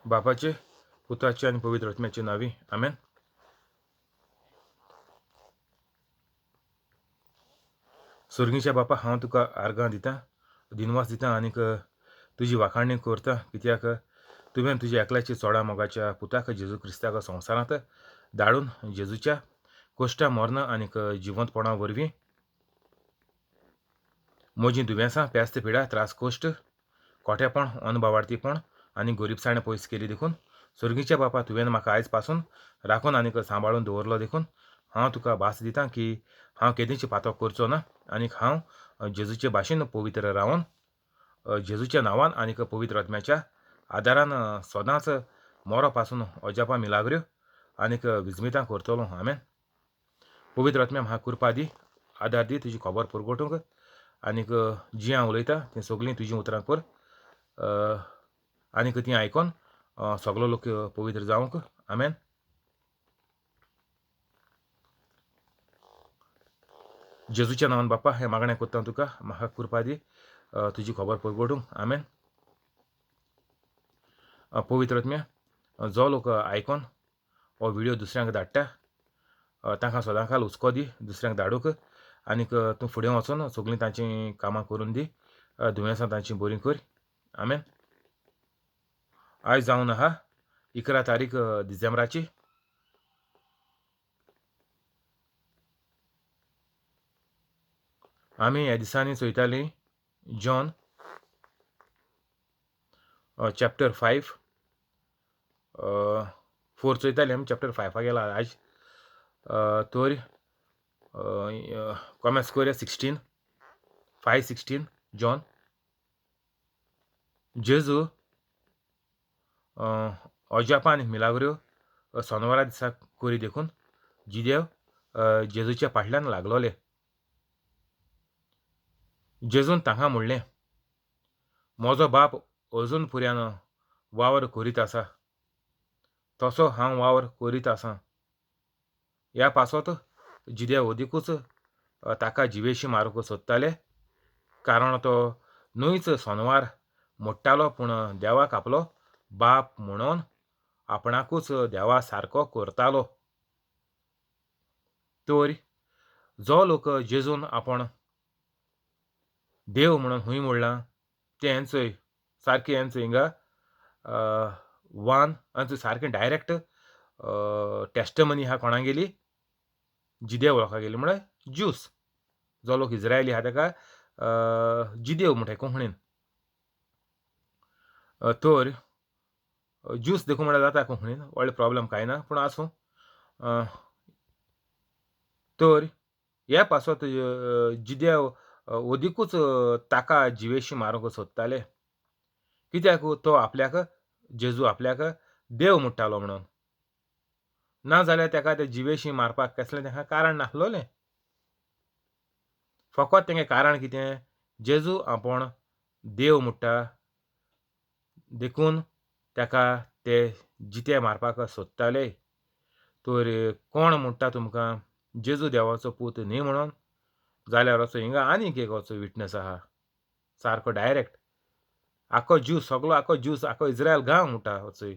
बापाचे, पुताचे आनी पवित्र आत्म्याचे नांवी, आमेन. सोर्गीच्या बापा, हांव तुका आर्गां दितां, दिनवास दितां आनीक तुजी वाखाणणी करता, कित्याक तुवें तुज्या एकल्याच्या चोडा मोगाच्या पुताक जेजू क्रिस्ताक संवसारांत धाडून जेजूच्या कोश्टा मरणां आनीक जिवंतपणा वरवीं म्हजीं दुयेंसां, पेस्त पिडा, त्रास कोश्ट, कोठेपण, अनभावार्थीपण आनी गोरीबसाण पयस केली देखून सोर्गीच्या बापा तुवें म्हाका आयज पासून राखून आनीक सांबाळून दवरलो देखून हांव तुका भास दितां की हांव केदींच पातक करचो ना आनीक हांव जेजूचे भाशेन पवित्र रावन जेजूच्या नांवान आनीक पवित्र आत्म्याच्या आदारान सदांच मोरो पासून अजापां मिलाग्र्यो आनीक विजमितां करतलो. आमेन. पवित्र आत्म्या म्हाका कृपा दी, आदार दी तुजी खबर पुरगोटूंक आनीक जी हांव उलयतां तीं सगळीं तुजीं उतरां कर आनीक तीं आयकोन सगलो लोक पवित्र जावंक. आमेन. जेजूच्या नांवान बाप्पा हें मागणें करता तुका, म्हाका कृपा दी तुजी खबर परगटूंक. आमेन. पवित्र आत्म्या जो लोक आयकोन हो व्हिडियो दुसऱ्यांक धाडटा तांकां सदांकाल हुस्को दी दुसऱ्यांक धाडूंक आनीक तूं फुडें वचून सगळीं तांचीं कामां करून दी, दुयेंसां तांचीं बरीं कर. आमेन. आयज जावन आहा 11 तारीख डिसेंबराची. आमी ह्या दिसांनी चोयतालीं जॉन चॅप्टर 5 4 चोयतालीं आमी, चॅप्टर 5 गेला आयज. तर कॉमेंट्स करुया 16 5:16 जॉन. जेजू अजापान मिलाग्र्यो सोनवारा दिसा करी देखून जिदेव जेजूच्या फाटल्यान लागलोले. जेजून तांकां म्हणलें, म्हजो बाप अजून पुऱ्यान वावर करीत आसा, तसो हांव वावर करीत आसा. ह्या पासत जिदेव अदिकूच ताका जिवेशी मारूंक सोदताले, कारण तो न्हूयच सोनवार मोडटालो, पूण देवाक आपलो बाप म्हणून आपणाकूच देवा सारको करतालो. तर जो लोक जेजून आपण देव म्हणून हुंय म्हणलां तें चोय सारकें हें चोय हिंगा वान आनी सारकें डायरेक्ट टेस्टमनी आहा कोणागेली, जिदेव लोकां गेली, म्हळ्यार ज्यूस जो लोक इज्रायली आहा ताका जिदेव म्हणटाय कोंकणीन. तर ज्यूस देखून म्हळ्यार जाता कोंकणीन, व्हडलो प्रॉब्लम कांय ना, पूण आसूं. तर ह्या पासत जिदेव अदिकूच ताका जिवेशी मारूंक सोदताले, कित्याक तो आपल्याक जेजू आपल्याक देव म्हणटालो म्हणून. ना जाल्यार ताका ते जिवेशी मारपाक कसलें ताका कारण नासलोलें. फकत तेंगे कारण कितें, जेजू आपूण देव म्हणटा देखून ताका ते जिते मारपाक सोदताले. तर कोण म्हणटा तुमकां जेजू देवाचो पूत न्ही म्हणून, जाल्यार असो हिंगा आनीक एक असो विटनस आहा सारको डायरेक्ट. आखो ज्यूस सगलो आखो ज्यूस आखो इज्रायल गांव म्हणटा वचय,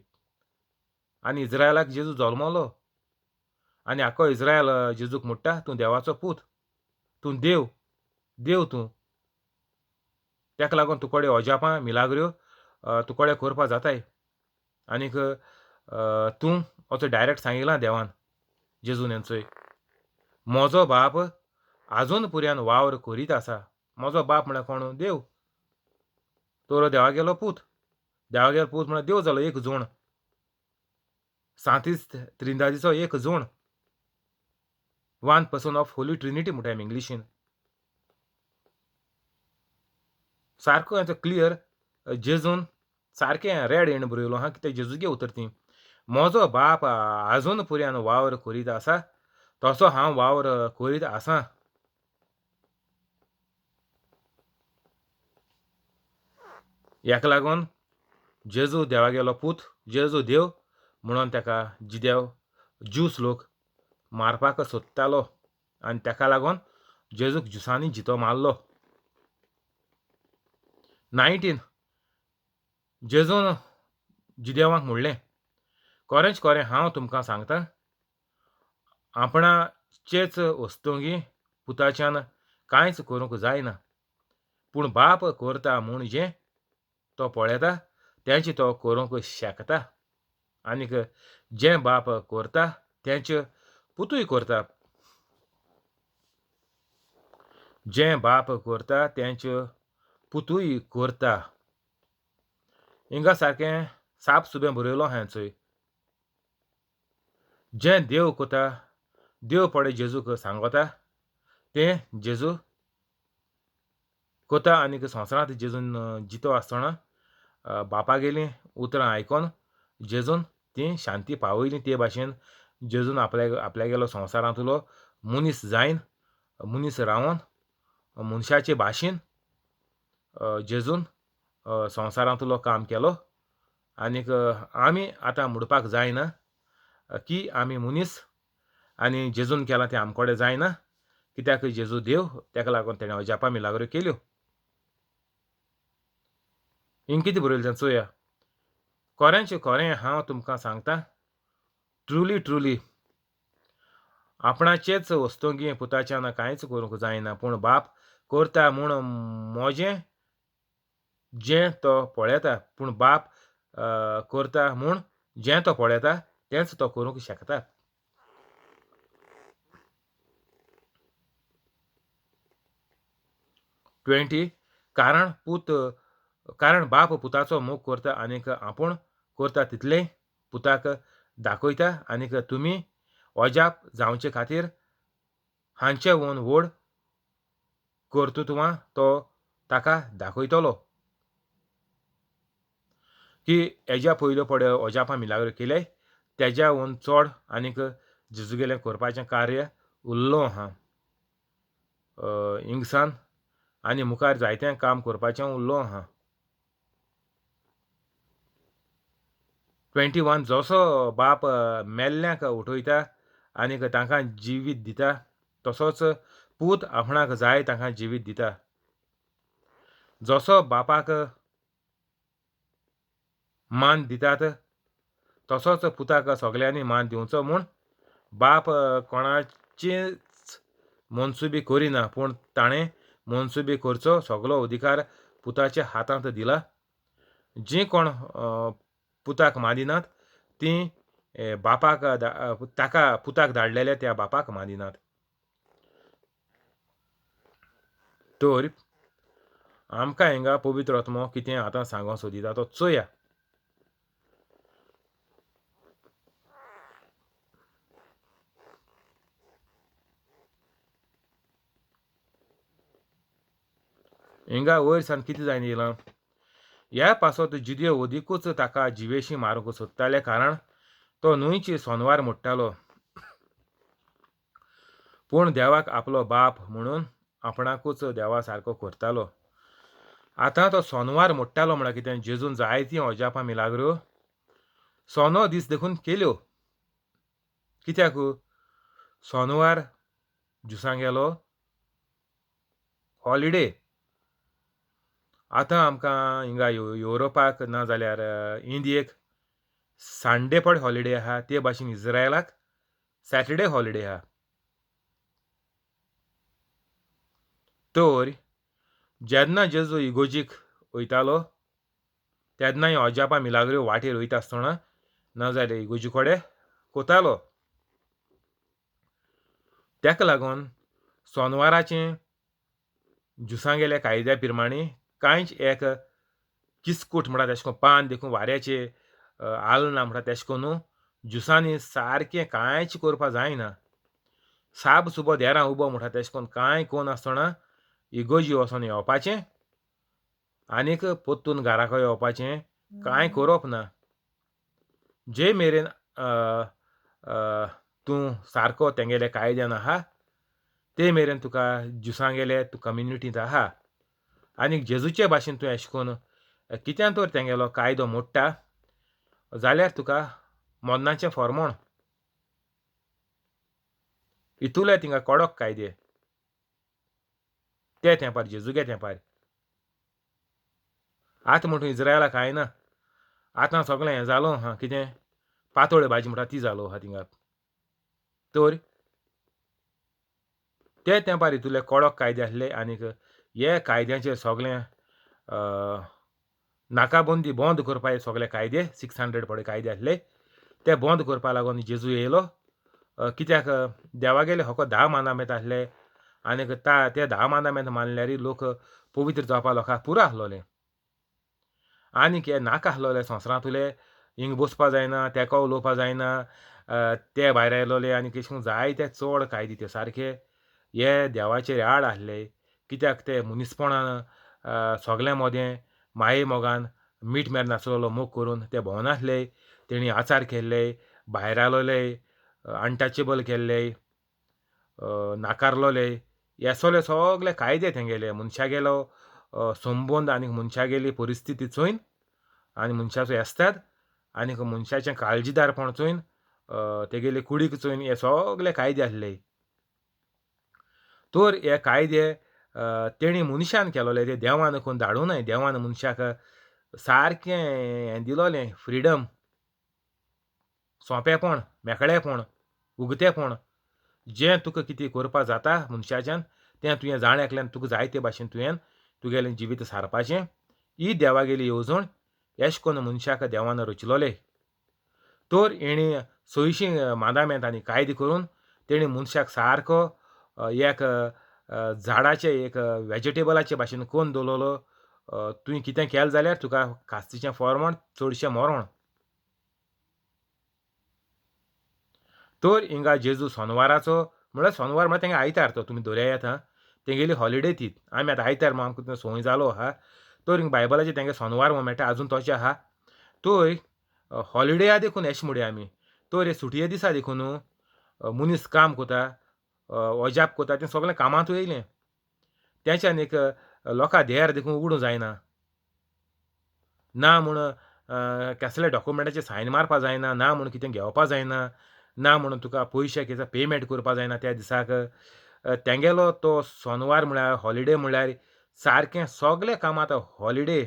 आनी इज्रायलाक जेजू जल्मलो आनी आखो इज्रायल जेजूक म्हणटा तूं देवाचो पूत, तूं देव, देव तूं. ताका लागून तुकडे अजापां मिलाग्र्यो तुकडे करपा जाताय आनीक तूं असो डायरेक्ट सांगिलां देवान जेजून हेंचोय, म्हजो बाप आजून पुऱ्यान वावर करीत आसा. म्हजो बाप म्हळ्यार कोण, देव. तर देवागेलो पूत, देवागेलो पूत म्हळ्यार देव जालो एक जोण, सांतीस त्रिंदादीचो एक जोण, one person of holy trinity म्हणटा आमी इंग्लिशीन. सारको हेंचो क्लियर जेजून सारकें रेड हेण बरयलो आहा कित्याक जेजूगे उतर ती, म्हजो बाप आजून पुऱ्यान वावर करीत आसा तसो हांव वावर करीत आसा. ह्याका लागून जेजू देवागेलो पूत, जेजू देव म्हणून ताका जिदेव ज्यूस लोक मारपाक सोदतालो आनी ताका लागून जेजूक ज्युसांनी जितो मारलो. 19 जेजून जुदेवांक म्हणलें, खरेंच खरें हांव तुमकां सांगता, आपणाचेच वस्तुंगी पुताच्यान कांयच करूंक जायना, पूण बाप करता म्हूण जें तो पळयता तेंच तो करूंक शकता, आनीक जें बाप करता तेंच पुतूय करता. जें बाप करता तेंच पुतूय करता. हिंगा सारकें साप सुबें बरयलो आहा चोय. जें देव करता, देव पळय जेजूक सांगता तें जेजू करता. आनीक संवसारांत जेजून जितो आसतना बापागेलीं उतरां आयकोन जेजून ती शांती पावयली. ते भाशेन जेजून आपल्यागेलो संवसारांतलो मनीस जायन, मनीस रावन मनशाचे भाशेन जेजून संवसारांतलो काम केलो. आनीक आमी आतां म्हणपाक जायना की आमी मनीस आनी जेजून केलां तें आमकोडे जायना, कित्याक जेजू देव, तेका लागून तेणें अजापां मिलाग्रो केल्यो. हिंग कितें बरयलें तें चोया. खरेंच खरें हांव तुमकां सांगता, ट्रुली ट्रुली, आपणाचेच वस्तुंगी पुताच्यान कांयच करूंक जायना, पूण बाप करता म्हूण म्हजें जें तो पळयता, पूण बाप करता म्हूण जें तो पळयता तेंच तो करूंक शकता. 20 कारण बाप पुताचो मोग करता आनीक आपूण करता तितलें पुताक दाखयता, आनीक तुमी अजाप जावचे खातीर हांचे वोन व्हड कर्तृत्वां तो ताका दाखयतलो. की हेज्या पयल्यो पडे अजापां मिलाग्रो केले तेज्या वोन चड आनीक जेजूगेलें करपाचें कार्य उरलो आहा हिंगसान, आनी मुखार जायतें काम करपाचें उरलो आहा. 21 जसो बाप मेल्ल्यांक उठयता आनीक तांकां जिवीत दिता, तसोच पूत आपणाक जाय तांकां जिवीत दिता. जसो बापाक मान दितात तसोच पुताक सगल्यांनी मान दिवचो म्हूण बाप कोणाचीच मनसुबी करिना, पूण ताणें मनसुबी करचो सगलो अधिकार पुताच्या हातांत दिला. जीं कोण पुताक मानिनात तीं बापाक ताका पुताक धाडलेले त्या बापाक मानिनात. तर आमकां हिंगा पवित्र आत्मो कितें आतां सांगो सोदिता तो चोया. हिंगा वयर सान कितें जायन येयलां, ह्या पासत जुदेव वदिकूच ताका जिवेशी मारूंक सोदताले, कारण तो न्हंयची सोनवार मोडटालो, पूण देवाक आपलो बाप म्हणून आपणाकूच देवा सारको करतालो. आतां तो सोनवार मोडटालो म्हळ्यार कितें, जेजून जायतीं अजापां मिलाग्रो सोनो दीस देखून केल्यो. कित्याक सोनवार जुसांगेलो हॉलिडे. आतां आमकां हिंगा युरोपाक ना जाल्यार इंडियेक संडे पड हॉलिडे आहा, ते भाशेन इज्रायलाक सॅटरडे हॉलिडे आहा. तर जेन्ना जेजू इगोजीक वयतालो तेन्ना ह्यो अजापां मिलाग्रो वाटेर वयता आसतना ना जाल्यार इगोजी कडेन कोतालो. तेका लागून सोनवाराचें जुसांगेल्या कायद्या प्रमाणे कांयच एक किस्कूट म्हणटा तेशें करून पान देखून वाऱ्याचें आलना म्हणटा तेशें करून जुसांनी सारकें कांयच करपा जायना. साब सुबो देरां उबो म्हणटा तेशें करून कांय कोन आसतना इगोजी वचोन येवपाचें आनीक परतून घराक येवपाचें, कांय करप ना. जे मेरेन तूं सारको तेंगेल्या कायद्यान आहा ते मेरेन तुका जुसांगेले तूं कम्युनिटींत आहा. आनीक जेजूचे भाशेन तूं एशें करून कित्यान तर तेंगेलो कायदो मोडटा जाल्यार तुका मरणाचें फॉर्मोण. इतुले थिंगा कडक कायदे ते तेंपार जेजूगे तेंपार. आतां म्हण तूं इज्रायलाक कांय ना, आतां सगळें हें जालो आहा कितें पातोळ्यो भाजी म्हणटा ती जालो आहा थिंगा. तर ते तेंपार हितूले कडक कायदे आसले आनीक हे कायद्यांचेर सगळें नाकाबंदी बंद करपा हे सगळे कायदे 600 पडे कायदे आसले ते बंद करपा लागून जेजू येयलो. कित्याक देवागेले हको 10 मानामेत आसले आनीक ते 10 मानामेत मानल्यार लोक पवित्र जावपा लोकांक पुरो आसलोले. आनीक हे नाका आसलोले संवसारांतले हिंग बसपा जायना, तेका उलोवपा जायना, ते भायर आयलोले आनी कशें जायते चड कायदे ते सारके हे देवाचेर आड आसले. कित्याक ते मनीसपणान सगळ्यां मोदें माये मोगान मीठ मेर नासलेलो मोग करून ते भोंवनासले. तेणी आचार केल्ले, भायर आयलोले, अनटचेबल केल्ले, नाकारलोले, हे सगळे सगळे कायदे तेंगेले मनशागेलो संबंद आनी मनशागेली परिस्थिती चोयन आनी मनशाचो एस्ताद आनीक मनशाचें काळजीदारपण चोयन तेगेले कुडीक चोयन हे सगळे कायदे आसले. तर हे कायदे तेणी मनशान केलोले, ते देवान कोण धाडूं नाय. देवान मनशाक सारकें हें दिलोलें फ्रिडम, सोंपेपण, मेकळेपण, उगतेपण, जें तुका कितें करपा जाता मनशाच्यान तें तुवें जाण एकल्यान तुका जाय ते भाशेन तुवें तुगेलें जिवीत सारपाचें. ही देवागेली येवजण एश कोन्न मनशाक देवान रचलोले. तर हेणी 600 मादामेंत आनी कायदे करून तेणी मनशाक सारको एक झाडाचे एक वेजिटेबलाचे भाशेन कोन्न दवरलो. तुवें कितें केलें जाल्यार तुका कास्तीचें फॉर्मण चडशें मरण. तर हिंगा जेजू सोनवाराचो म्हळ्यार सोनवार म्हळ्यार तेंगे आयतार तो तुमी दर्या येता तेंगेली हॉलिडे ती. आमी आतां आयतार म्हूण आमकां संवय जालो आहा. तर हिंगा बायबलाचेर तेंगे सोनवार म्हूण मेळटा आजून तशें आहा. तर हॉलिडे आहा देखून एश म्हणया आमी. तर हे सुटये दिसा देखून मनीस काम कोता, अजाप कोता, तें सगळें कामांत येयलें. तेच्यान एक लोकां देर देखून उगडूं जायना ना म्हूण कसले डॉक्युमेंटाचेर सायन मारपा जायना, ना म्हूण कितें घेवपा जायना, ना म्हणून तुका पयशे कितें पेमेंट करपा जायना त्या दिसाक. तेंगेलो तो सोनवार म्हळ्यार हॉलिडे म्हळ्यार सारकें सगळें कामांत हॉलिडे,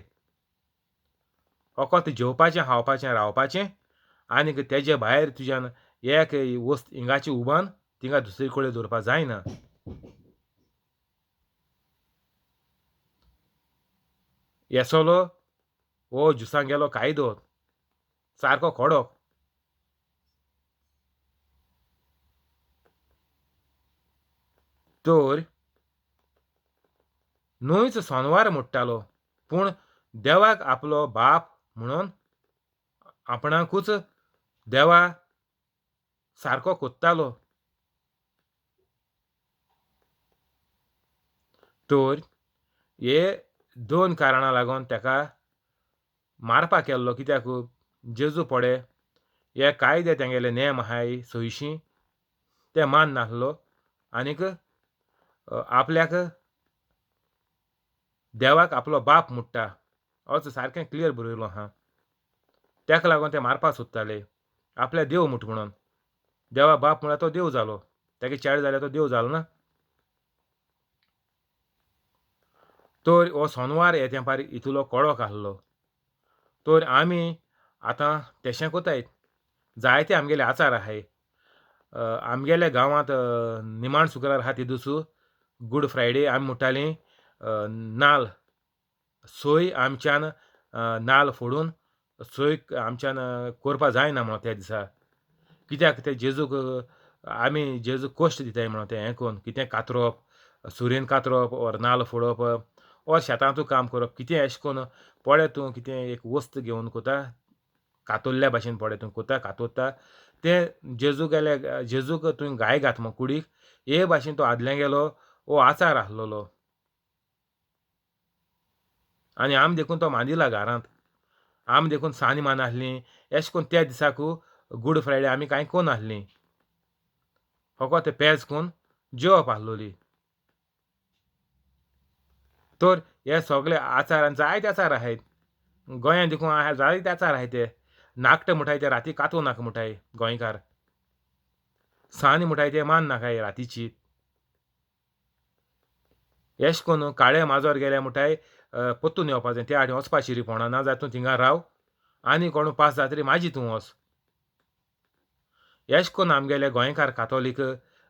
फकत जेवपाचें, खावपाचें, रावपाचें आनीक तेजे भायर तुज्यान एक वस्त हिंगाची उबान थिंगा दुसरे कडेन दवरपा जायना. येसलो हो जुसांगेलो कायदो सारको कडक. तर न्हूच सोनवार मोडटालो पूण देवाक आपलो बाप म्हणून आपणाकूच देवा सारको कोत्तालो. तर हे 2 कारणां लागून तेका मारपाक केल्लो. कित्याक जेजू पडे हे कायदे तेंगेले नेम आहाय 600 ते मान नासलो आनीक आपल्याक देवाक आपलो बाप म्हणटा असो सारकें क्लियर बरयलो आहा. तेका लागून ते मारपाक सोदताले आपल्या देव म्हूट म्हणून. देवा बाप म्हळ्यार तो देव जालो, तेगे चेडो जाल्यार तो देव जालो ना. तर हो सोनवार हे तेंपार इतलो कडक आसलो. तर आमी आतां तेशें कोताय जायते आमगेले आचार आहाय. आमगेल्या गांवांत निमाण शुक्रार आहा ते दिसू गूड फ्रायडे आमी म्हणटालीं नाल सोय आमच्यान नाल फोडून सोय आमच्यान करपा जायना म्हणून त्या दिसा. कित्याक ते जेजूक आमी जेजूक कश्ट दिताय म्हणून तें हें करून कितें कातरप, सुरयेन कातरप ओर नाल फोडप ओर शेतांतू काम करप कितें अशें करून पळय तूं कितें एक वस्त घेवन कोता कातरल्या भाशेन पळय तूं कोता कातरता तें जेजू गेले जेजूक तुवें गाय घात म्हूण कुडीक हे भाशेन तो आदले गेलो हो आचार आसलेलो. आनी आमी देखून तो मांदिला घरांत, आमी देखून सानी मान आसली अशें करून त्या दिसाकू गूड फ्रायडे आमी कांय कोन आसली, फकत पेज कोन जेवप आसलोली. तर हे सगळे आचार आनी जायते आचार आहाय गोंयांत देखून आहा जायते आचार आहाय. ते नाकट म्हणटाय ते राती कातूं नाका म्हणटाय गोंयकार, सानी म्हणटाय ते मान नाकाय रातीची. एश कोन्न काळे माजोर गेले म्हणटाय परतून येवपा जाय, त्या आडी वचपा शिरीपोणा ना जाल्यार तूं थिंगा राव आनी कोणू पास जातरी माजी तूं वच. एश कोन्न आमगेले गोंयकार कातोलीक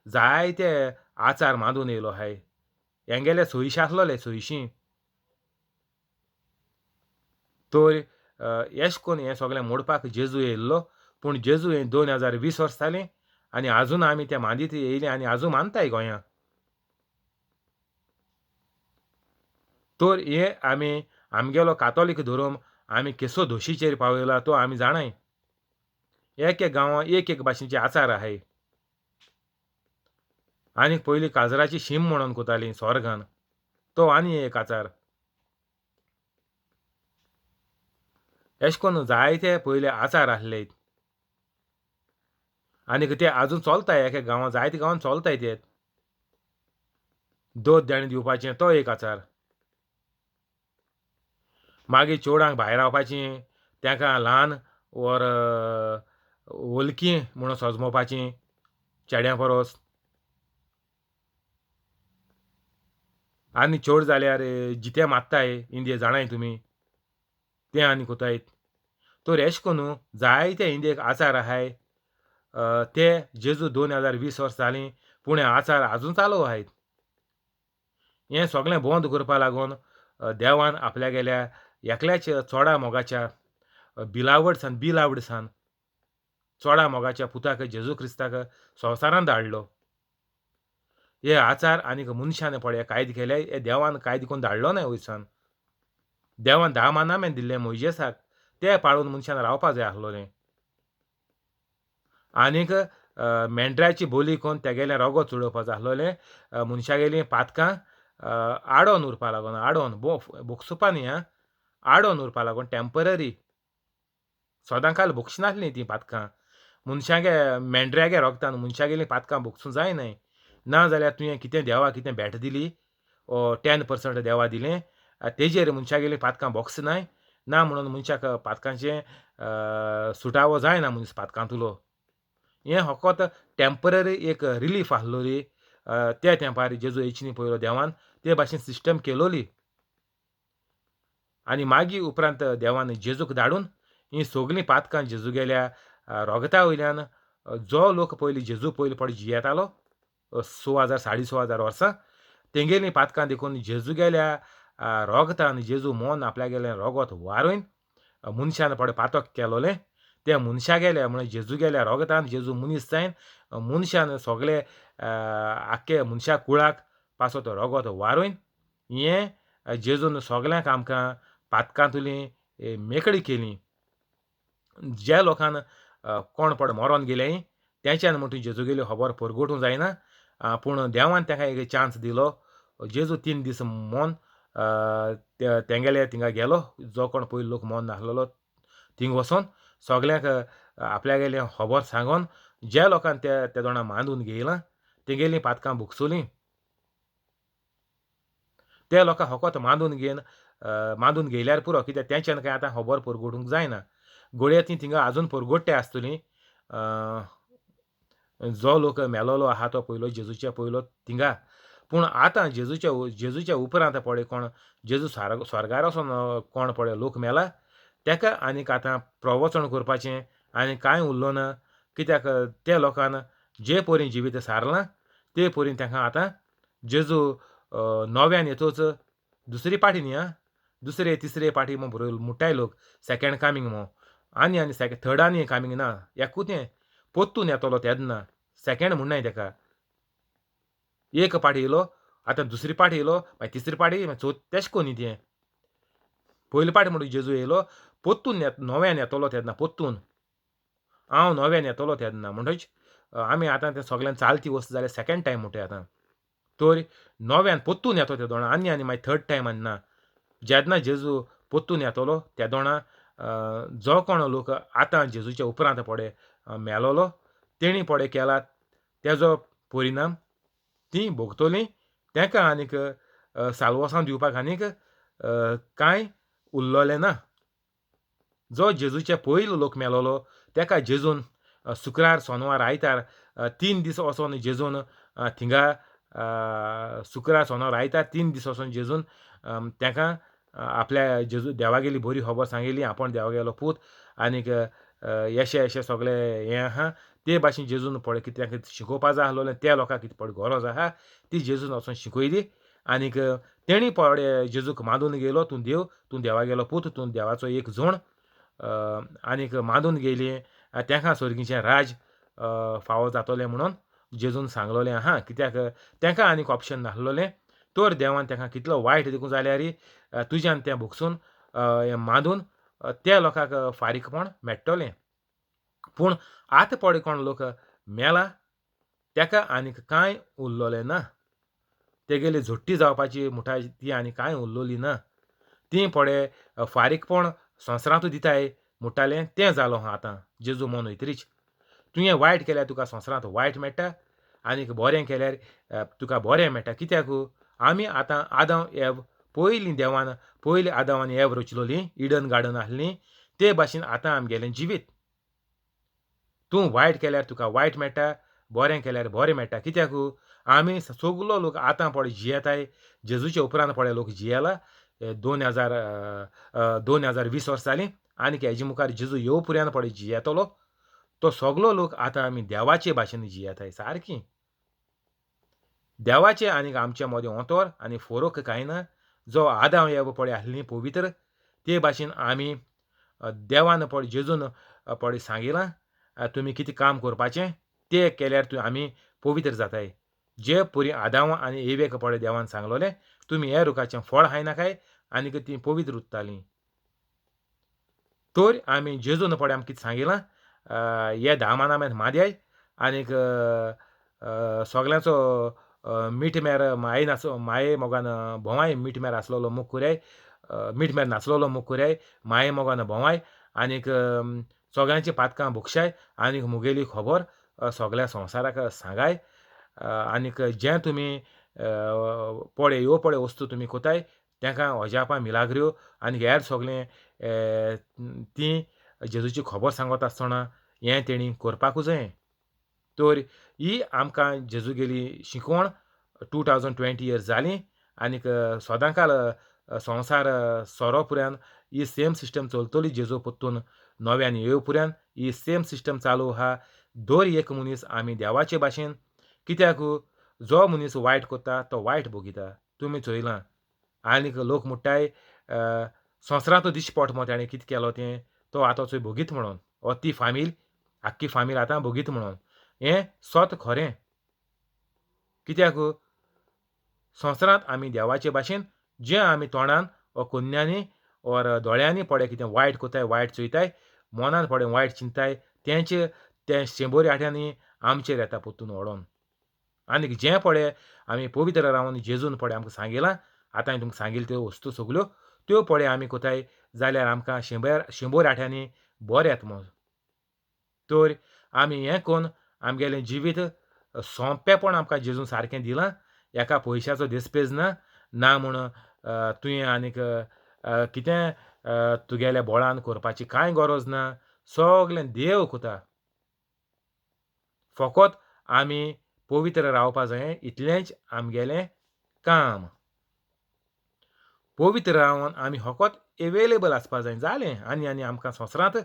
जायते आचार मांदून येयलो आहाय. हेंगेले सोयशी आसलोले सोयशी. तर एश कोन्न हें सगळें मोडपाक जेजू येयल्लो. पूण जेजू हें 2020 वर्सां जालीं आनी आजून आमी ते मांदीत येयले आनी आजून मानताय गोंयां. तर हे आमी आमगेलो कातोलीक धर्म आमी केसो दोशीचेर पावयला तो आमी जाणाय. एक एक गांवां एक एक भाशेचे आचार आहाय. आनी पयलीं काजराची शीम म्हणून कोताली स्वर्गान, तो आनी एक आचार. एश कोन्न जायते पयले आचार आसले आनीक ते आजून चलताय. एक एक गांवां जायते गांवान चलताय ते. दोत देणें दिवपाचें तो एक आचार. मागीर चेवडांक भायर रावपाचें, तेका ल्हान ओर वलकी म्हणून सजमोवपाचें चेड्यां परोस. आनी चेड जाल्यार जिते मात्ताय इंडिये जाणाय तुमी, तें आनी कोतायत. तर एश कोन्नू जायते इंडियेक आचार आहाय. ते जेजू 2020 वर्सां जालीं पूण हे आचार आजून चालू आहाय. हें सगळें बंद करपा लागून देवान आपल्यागेल्या एकल्याच चोडा मोगाच्या बिलावड सान बिलावड सान चोडा मोगाच्या पुताक जेजू क्रिस्ताक संवसारान धाडलो. हे आचार आनीक मनशान पळय कायदे केले, हे देवान कायदे करून धाडलो ना वयसान. देवान 10 मानामे दिल्ले मोयजेसाक, ते पाळून मनशान रावपा जाय आसलोलें. आनीक मेंढऱ्याची बोली कोन्न तेगेलें रोगोत चडोवपा जाय आसलोलें. मनशागेलीं पातकां आडोन उरपा लागून, आडोन बोगसुपा न्ही आं, आडोन उरपा लागून टेंपररी, सदां काल बोगशिनासलीं तीं पातकां. मनशागे मेंढऱ्यागे रोगतान मनशागेलीं पातकां बोगसूं जायनाय. ना जाल्यार तुवें कितें देवा कितें भेट दिली, 10% देवा दिलें, तेजेर मनशागेलीं पातकां बोगसनाय ना म्हणून मनशाक पातकांचें सुटावो जायना मनीस पातकांतुलो. हें फकत टेंपररी एक रिलीफ आसलोली. त्या तेंपार जेजू येयचे न्ही पयलो देवान ते भाशेन सिस्टम केलोली. आनी मागीर उपरांत देवान जेजूक धाडून हीं सगलीं पातकां जेजूगेल्या रोगता वयल्यान जो लोक पयलीं जेजू पयलीं पड जियेतालो 6000 6500 वर्सां तेंगेलीं पातकां देखून जेजूगेल्या रोगतान जेजू मोन आपल्यागेलें रोगत वारोवन मनशान पड पातक केलोलें ते मनशागेल्या म्हळ्यार जेजूगेल्या रोगतान जेजू मनीस जायन मनशान सगळे आख्खे मनशा कुळाक पासत रोगत वारोवन हें जेजून सगल्यांक आमकां पातकांतली मेकळी केली. ज्या लोकान कोण पड मरोन गेले तेंच्यान म्हण तुवें जेजूगेली खबर परगटूंक जायना, पूण देवान तेका एक चान्स दिलो. जेजू 3 दीस मोन तेंगेले थिंगा गेलो, जो कोण पयलो लोक मोन नासलेलो थिंग वचोन सगल्यांक आपल्यागेलें खबर सांगोन ज्या लोकान ते ते दोणां मांदून घेयलां तेंगेलीं पातकां भोगसोलीं. ते लोकां फकत मांदून घेवन मांदून घेयल्यार पुरो, कित्याक तेंच्यान कांय आतां खबर परगटूंक जायना. गोडये ती थिंगा आजून परगट्टे आसतली. जो लोक मेलोलो आहा तो पयलो जेजूच्या पयलो थिंगा, पूण आतां जेजूच्या जेजूच्या उपरांत पळय कोण जेजू स्वर्गार वचोन कोण पळय लोक मेला तेका आनीक आतां प्रवचन करपाचें आनी कांय उरलो ना. कित्याक ते लोकान जे परी जिवीत सारलां ते परी तेंकां आतां जेजू नव्यान येतोच दुसरी पाटी न्ही आं, दुसरे तिसरे पाटी म्हूण मुट्टाय लोक सेकेंड कामींग म्हूण, आनी आनी सेकेंड थर्ड आनी कामींग ना, एकूच तें पोत्तून येतलो तेन्ना सेकेंड म्हणनाय तेका. एक पाटी येयलो आतां दुसरी पाटी येयलो मागीर तिसरी पाटी मागीर चवथ तेश कोन्नी तें. पयले पाटी म्हणून जेजू येयलो पोत्तून नव्यान येतलो तेन्ना, पोत्तून हांव नव्यान येतलो तेन्ना म्हणटच आमी आतां तें सगळ्यान चालती वस्त जाल्यार सेकेंड टायम म्हणटाय आतां. तर नव्यान पोत्तून येतो ते दोणां आनी आनी मागीर थर्ड टायम आनी ना. जेन्ना जेजू पोत्तून येतलो त्या दोणां जो कोण लोक आतां जेजूच्या उपरांत पडे मेलोलो तेणी पडे केला तेजो परिणाम तीं भोगतलीं. तेका आनीक सालवसां दिवपाक आनीक कांय उरलोलें ना. जो जेजूचे पयलो लोक मेलोलो तेका जेजून शुक्रार सोनवार आयतार 3 दीस वचोन जेजून थिंगा शुक्रार सोनवार आयतार 3 दीस वचोन जेजून तेका आपल्या जेजू देवागेली बरी खबर सांगिल्ली, आपूण देवागेलो पूत आनीक येशे येशे सगळे हें आहा ते भाशेन जेजून पळय कित्याक शिकोवपा जाय आसलोलें त्या लोकांक कितें पळय गरज आहा ती जेजून वचोन शिकयली. आनीक तेणी पळय जेजूक मानून गेलो, तूं देव, तूं देवागेलो पूत, तूं देवाचो एक जोण आनीक मानून गेली तेंकां सर्गीचें राज फावो जातोलें म्हणून जेजून सांगलोलें आहा. कित्याक तेंकां आनीक ऑप्शन नासलोलें तर देवान तेंकां कितलो वायट देखून जाल्यार तुज्यान तें भोगसून हें मानून त्या लोकांक फारीकपण मेळटलें. पूण आतां पळय कोण लोक मेला तेका आनीक कांय उरलोलें ना, तेगेली झोट्टी जावपाची म्हणटा ती आनी कांय उरलोली ना. ती पळय फारीकपण संवसारांतूच दिताय म्हणटालें तें जालो आहा आतां जेजू मन वयतरीच. तुवें वायट केल्यार तुका संवसारांत वायट मेळटा आनीक बरें केल्यार तुका बरें मेळटा. कित्याक आमी आतां आदांव एव पयलीं देवान पयलीं आदांव आनी एव रचलोली इडन गार्डन आसली ते भाशेन आतां आमगेलें जिवीत. तूं वायट केल्यार तुका वायट मेळटा, बरें केल्यार बरें मेळटा. कित्याक आमी सगलो लोक आतां पळय जियेताय जेजूच्या उपरांत पळय लोक जियेला 2020 वर्सां जालीं आनीक हेजे मुखार जेजू येव पुर्यान पळय जियेतलो तो सगलो लोक आतां आमी देवाचे भाशेन जियेताय सारकी. देवाचे आनीक आमच्या मदें अंतर आनी फरक कांय ना. जो आदांव एव पळय आसली पवित्र ते भाशेन आमी देवान पळय जेजून पळय सांगिलां तुमी कितें काम करपाचें तें केल्यार तूं आमी पवित्र जाताय. जे पुरी आदांव आनी एवेक पळय देवान सांगलोलें तुमी ह्या रुखाचें फळ खायनाकाय आनीक तीं पवित्र उरतालीं. तर आमी जेजून पळय आमकां कितें सांगिलां हे धा मानां माद्याय आनीक सगल्यांचो मीठ मेर माये नाचो माये मोगान भोंवाय मीठ मेर आसलेलो मोग कोराय मीठ मेर नाचलोलो मोग कोराय माये मोगान भोंवाय आनीक सगळ्यांची पातकां भोगशाय आनीक मुगेली खबर सगळ्या संवसाराक सांगाय. आनीक जें तुमी पळय ह्यो पळय वस्तू तुमी कोताय तेंकां अजापां मिलाग्र्यो आनी हेर सगळें तीं जेजूची खबर सांगत आसतना हें तेणी करपाकूच जाय. तर ही आमकां जेजूगेली शिकवण 2020 इयर्स जाली आनीक सदांकाल संवसार सोरो पुऱ्यान ही सेम सिस्टम चलतली. जेजू परतून नव्यान येव पुऱ्यान ही सेम सिस्टम चालू आहा. दर एक मनीस आमी देवाचे भाशेन, कित्याक जो मनीस वायट करता तो वायट भोगिता. तुमी चोयलां आनीक लोक म्हणटाय संवसारांत दिश्टी पडटा मो तेणें कितें केलो तें तो आतां चोय भोगीत म्हणून वो ती फामील आख्खी फामील आतां भोगीत म्हणून. हें सत खरें. कित्याक संवसारांत आमी देवाचे भाशेन जें आमी तोंडान वा कोन्यांनी ओर दोळ्यांनी पळय कितें वायट कोताय वायट चोयताय मनान पळय वायट चिंताय तेंचे तें शेंबोरी आठ्यांनी आमचेर येता परतून ओडोन. आनीक जें पळय आमी पवित्र रावन जेजून पळय आमकां सांगिलां आतां हांवें तुमकां सांगिल्यो त्यो वस्तू सगल्यो त्यो पळय आमी कोताय जाल्यार आमकां शेंबोर आठ्यांनी बरें येता म्हूण. तर आमी हें करून आमगेलें जिवीत सोंपेपण आमकां जेजून सारकें दिलां. एका पयशाचो देस्पेज ना ना म्हूण तुवें आनीक कितें तुगेल्या बोळान करपाची कांय गरज ना. सगलें देव कोता. फकत आमी पवित्र रावपा जाय इतलेंच आमगेलें काम. पवित्र रावन आमी फकत एवेलेबल आसपा जाय जालें. आनी आनी आमकां संवसारांत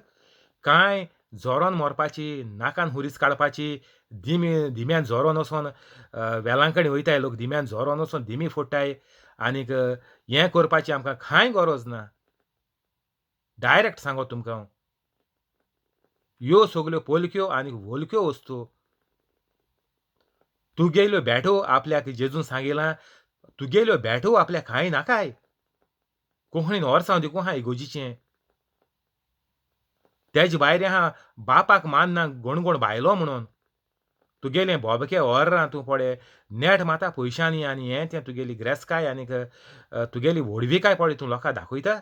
कांय जोरोन मरपाची नाकान हुरीस काडपाची दिमी दिम्यान जोरोन वचोन वेलांकणी वयताय लोक दिम्यान जोरोन वचोन दिमी फोडटाय आनीक हें करपाची आमकां कांय गरज ना. डायरेक्ट सांगो तुमकां हांव ह्यो सगल्यो पोलक्यो आनी वोलक्यो वस्तू. तुगेल्यो भेटो आपल्याक जेजून सांगिलां तुगेल्यो भेटो आपल्याक कांय नाकाय. कोंकणीन वर्सां देखून आहा इगोजीचें तेजे भायर आहा बापाक मानना गणगण बायलो म्हणून तुगेलें बोबके ओर्रां तूं पळय नेट माता पयशांनी आनी हें तें तुगेली ग्रेसकाय आनीक तुगेली व्हडविकाय पळय तूं लोकांक दाखयता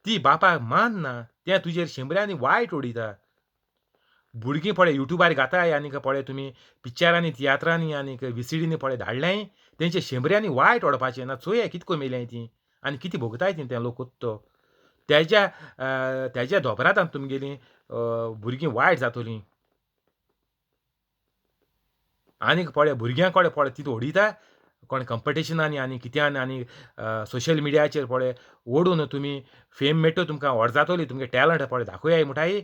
ती बापाक मानना तें तुजेर शेंबऱ्यांनी वायट उडयता. भुरगीं पळय युट्यूबार घाताय आनीक पळय तुमी पिक्चरांनी तियात्रांनी आनीक विसिडींनी पळय धाडलें तेंचे शेंबऱ्यांनी वायट ओडपाचें ना. चोया कितें करून मेल्याय तीं आनी कितें भोगताय तीं तें लोक तो तेज्या तेज्या दोबरांत तुमगेलीं भुरगीं वायट जातलीं. आनीक पळय भुरग्यां कडेन पळय तितू उडयता कोण कंपिटिशनांनी आनी कित्यान आनी सोशल मिडियाचेर पळय ओडून तुमी फेम मेळटो, तुमकां व्हड जातोली, तुमगे टॅलंट पळय दाखोयाय म्हुटाय.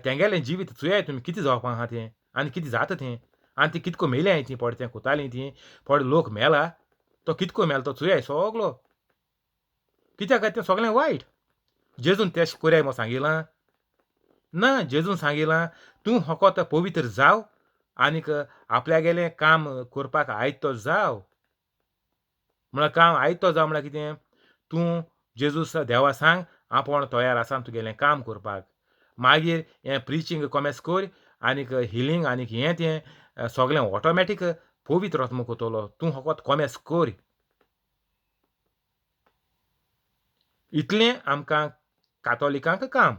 तेंगेलें जिवीत चोयाय तुमी कितें जावपा आहा तें आनी कितें जाता तें आनी ती कितको मेल्याय ती पळय तें कोतालीं ती पळय लोक मेला तो कितको मेला तो चोयाय सगलो. कित्याक तें सगलें वायट. जेजून तेश कोराय म्हूण सांगिलां ना, जेजून सांगिलां तूं फकत पवित्र जाव आनीक आपल्यागेलें काम करपाक आयतो जाव. म्हळ्यार काम आयतो जाव म्हळ्यार कितें, तूं जेजू देवा सांग आपूण तयार आसा तुगेलें काम करपाक. मागीर हें प्रिचींग कोमेस कोर आनीक हिलींग आनीक हें तें सगलें ऑटोमॅटीक पवित्र आत्मो कोतलो, तूं फकत कोमेस कोर. इतलें आमकां कातोलिकांक काम.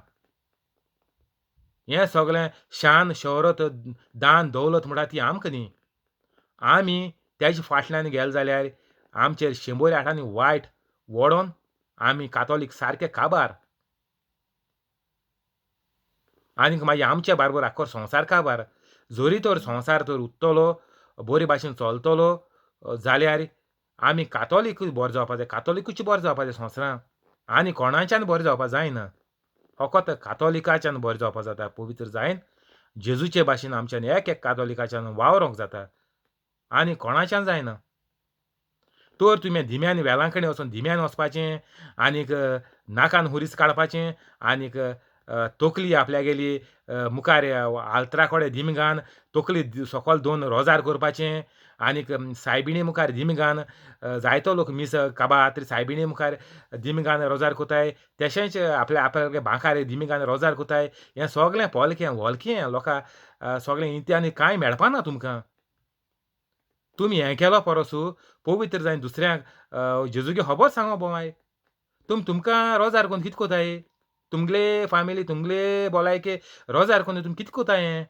हें सगलें शान शोहरत दान दौलत म्हणटा ती आमकां न्ही. आमी तेजे फाटल्यान गेले जाल्यार आमचेर 100 आठांनी वायट वडोन आमी कातोलीक सारके काबार. आनीक मागीर आमचे बारबर आख्खो संवसार काबार. जरी तर संवसार तर उत्तलो बरे भाशेन चलतलो जाल्यार आमी कातोलिकूय बरो जावपा जाय, कातोलिकूच बरो जावपा जाय संवसारान, आनी कोणाच्यान बरें जावपा जायना. फकत कातोलिकाच्यान बरें जावपा जाता, पवित्र जायन जेजूचे भाशेन आमच्यान एक एक कातोलिकाच्यान वावरोंक जाता आनी कोणाच्यान जायना. तर तुमी धिम्यान वेलांकणी वचोन धिम्यान वचपाचें आनीक नाकान हुरीस काडपाचें आनीक तकली आपल्यागेली मुखार आल्तरा कडेन धिम घान तकली सोकोल 2 रोजार करपाचें आनीक सायबिणी मुखार धिम घान जायतो लोक मीस काबार तरी सायबिणी मुखार धिम घान रोजार कोताय, तशेंच आपल्या आपल्या बांकार धिम घान रोजार कोताय. हें सगलें पोलकें वोलकें लोकां सगलें इंते आनी कांय मेळपाना तुमकां. तुमी हें केलो परस पवित्र जावन दुसऱ्यांक जेजूगे खबर सांगो बोवाय. तुमी तुमकां रोजार कोन्न कितें कोताय, तुमगेले फामिली तुमगेले भलायके रोजार कोन्न तुमी कितें कोताय, हें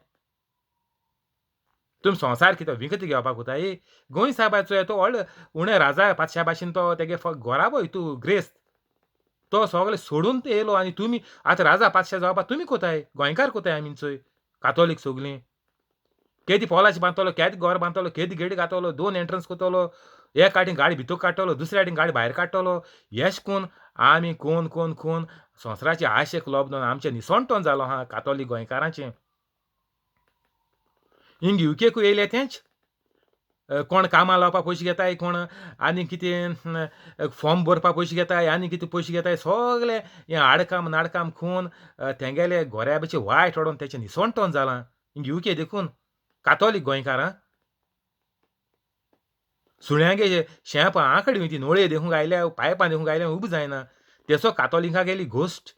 तुमी संवसार कितें विकत घेवपाक कोताय. गोंय सायबाचो तो व्हड उणें राजा पातशा भाशेन तो तेगे घोराबो तूं ग्रेस्त तो सगळें सोडून ते येयलो आनी तुमी आतां राजा पातशा जावपाक तुमी कोताय, गोंयकार कोताय आमी चोय कातोलीक सगलीं. केदी पोलाश बांदतलो, केदी घर बांदतलो, केदी गेट घातलो, 2 एंट्रन्स कोतलो, एक आटी गाडी भितर काडटलो, दुसऱ्या आटी गाडी भायर काडटलो. येश कोन आमी कोन कोन कोन संवसाराचे आशेक लोब आमचें निसणटोन जालो आहा कातोलीक गोंयकारांचें. हिंग युकेकूय येयले तेंच, कोण कामां लावपाक पयशे घेताय, कोण आनी कितें फॉर्म भरपाक पयशे घेताय, आनी कितें पयशे घेताय. सगलें हें आडकाम नाडकाम खून तेंगेले गोऱ्याबेचे वायट ओडोन तेचें निसणटोन जालां हिंग युके. देखून कातोलीक गोंयकारां सुण्यांगे शेंप आंकडी ती नोळे देखूंक आयल्या, पायपां देखूंक आयल्या उबी जायना. तेचो कातोलिकां गेली घोस्ट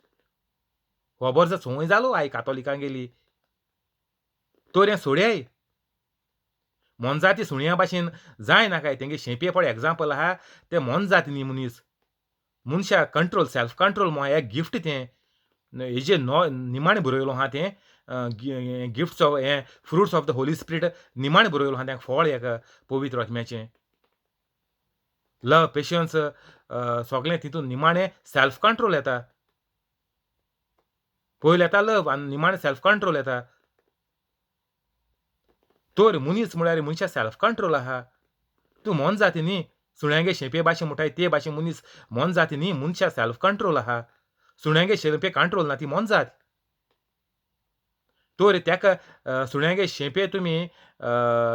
खबर जर संवय जालो I कातोलिकां गेली. तर हें सोड्याय मोनजाती सुण्या भाशेन जायना काय. तेंगे शेंपये पळय एग्जाम्पल आहा तें मोनजाती न्ही मनीस, मनशा कंट्रोल सेल्फ कंट्रोल म्हूण एक गिफ्ट तें हेजे नो निमाणें बरयलो आहा तें गिफ्ट्स ऑफ हें fruits of the holy spirit निमाणें बरयलो आहा तें फळ एक पवित्र आत्म्याचें. लव पेशन्स सगळें तितून निमाणें सेल्फ कंट्रोल येता. पयलें येता लव आनी निमाणें सेल्फ कंट्रोल येता. तर मनीस म्हळ्यार मनशा सेल्फ कंट्रोल आहा. तूं मोन जाती न्ही सुण्यांगे शेंपये भाशेन म्हणटाय ते भाशेन मनीस मोन जाती न्ही, मनशा सेल्फ कंट्रोल आहा. सुण्यांगे शेंपये कंट्रोल ना, ती मोनजात. तर तेका सुण्यांगे शेंपये तुमी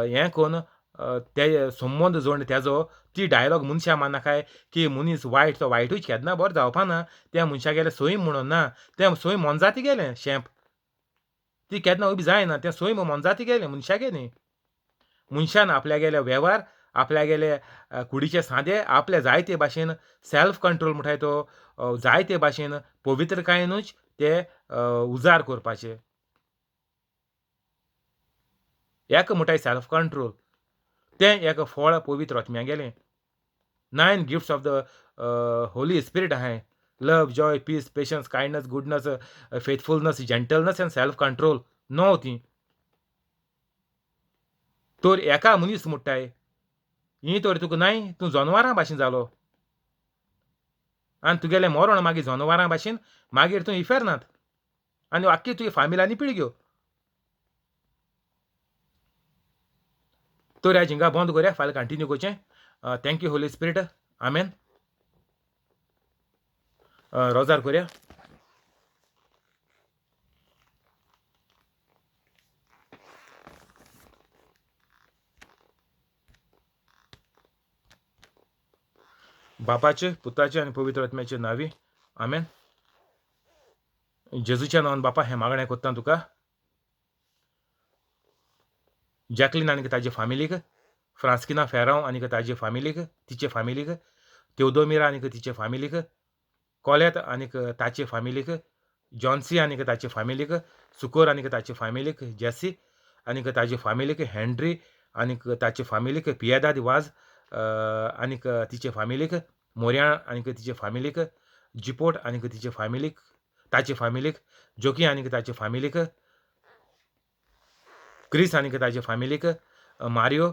हें कोन्न ते संबंद जोडून तेजो ती डायलॉग मनशां मान्नाकाय की मनीस वायट तो वायटूच केन्ना बरो जावपा ना. त्या मनशाक गेलें सैम म्हणून ना, तें सैम मोनजाती गेलें शेंप ती केन्ना उबी जायना, तें सैम मोनजाती गेलें मनशागे न्ही. मनशान आपल्यागेले वेव्हार आपल्यागेले कुडीचे सांदे आपल्या जायते भाशेन सेल्फ कंट्रोल म्हणटाय तो जायते भाशेन पवित्रकायेनूच ते उजार करपाचे. एक म्हणटाय सेल्फ कंट्रोल तें एक फळ पवित्र आत्म्या गेलें. 9 gifts of the holy spirit आहाय, love, joy, peace, patience, kindness, goodness, faithfulness, gentleness and self control. 9 ती. तर एका मनीस मुट्टाय ही तर तुका नाय, तूं जनवरां भाशेन जालो आनी तुगेलें मरण मागीर जनवरां भाशेन, मागीर तूं इफेर्नात आनी आख्खी तुजी फामिल आनी पिळग्यो. तर ह्या झिंगा बंद करया, फाल्यां कंटिन्यू करचें. Thank you Holy Spirit, amen. रोजार कोरया. बापाचे, पुताचे आनी पवित्र आत्म्याचे नांवी, आमेन. जेजूच्या नांवान बापा हें मागणें कोत्ता तुका. जॅकलीन आनी ताजे फामिलीक, फ्रांस्किना फेरांव आनी ताजे फामिलीक, तिचे फामिलीक, तेवदोमिरा आनी तिचे फामिलीक, कोलेत आनी ताचे फामिलीक, जॉन्सी आनी ताचे फामिलीक, सुकोर आनी ताचे फामिलीक, जेसी आनी ताजे फामिलीक, हेनरी आनी ताचे फामिलीक, पियेदाद वाज आनी तिचे फामिलीक, मोर्या आनी तिचे फामिलीक, जिपोट आनी तिचे फामिलीक, ताचे फामिलीक, जोकी आनी ताचे फामिलीक, क्रिस आनी ताचे फामिलीक, मारियो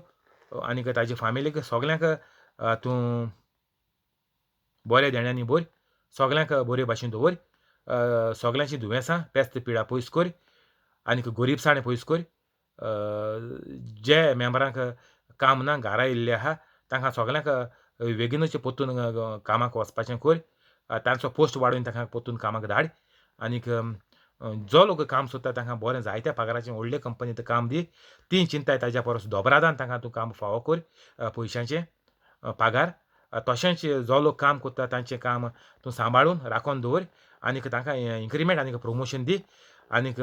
आनी ताचे फामिलीक, सगल्यांक तूं बऱ्या देण्यांनी भर, सगल्यांक बरे भाशेन दवर, सगल्यांची दुयेंसां पेस्त पिडा पयस कर आनी गरिबसाणें पयस कर. जे मेंबरांक काम ना, घरा येयल्ले आहा, तांकां सगल्यांक बेगीनूच परतून कामाक वचपाचें कर, तांचो पोस्ट वाडोवन तांकां परतून कामाक धाड. आनीक जो लोक काम सोदता तांकां बरें जायत्या पगाराचें व्हडले कंपनींत काम दी. ती चिंताय ताज्या परस दोबरादान तांकां तूं काम फावो कर, पयशांचें पगार. तशेंच जो लोक काम करता तांचें काम तूं सांबाळून राखून दवर आनीक तांकां इन्क्रिमेंट आनीक प्रमोशन दी. आनीक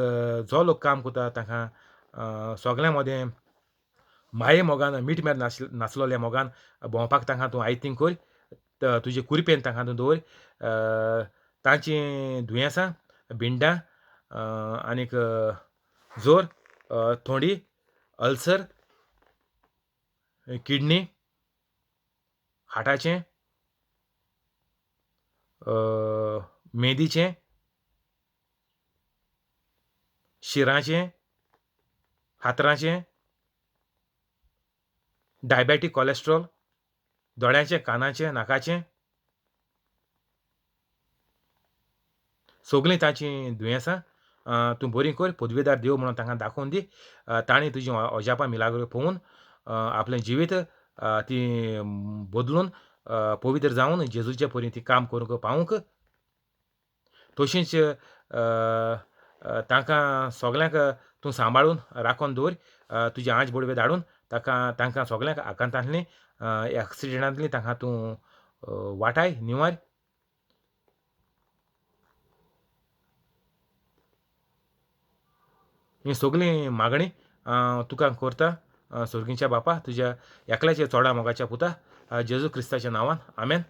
जो लोक काम करता तांकां सगल्यां मदें माये मोगान, मीठ मेर नासलोल्या मोगान भोंवपाक तांकां तूं आयतींग कर, तुजे कुरपेन तांकां तूं दवर. तांचीं दुयेंसां, भिंडां आनीक जोर, थोंडी, अल्सर, किडनी, हार्टाचें, मेंदीचें, शिरांचें, हातरांचें, डायबेटीक, कॉलेस्ट्रॉल, दोळ्यांचें, कानाचें, नाकाचें, सगळीं तांचीं दुयेंसां तूं बरीं कर. पदवीदार देव म्हणून तांकां दाखोवन दी. तांणी तुजी अजापां मिलाग्रो पळोवन आपलें जिवीत ती बदलून पवित्र जावन जेजूचे परी ती काम करूंक पावूंक. तशींच तांकां सगल्यांक तूं सांबाळून राखून दवर, तुजी आंज बडवे धाडून ताका तांकां सगल्यांक आकांतांतलीं, एक्सिडेंटांतलीं तांकां तूं वाटाय, निवार. ही सगळीं मागणी तुका करता सर्गीच्या बापा, तुज्या एकल्याच्या चोडा मोगाच्या पुता जेजू क्रिस्ताच्या नांवान, आमेन.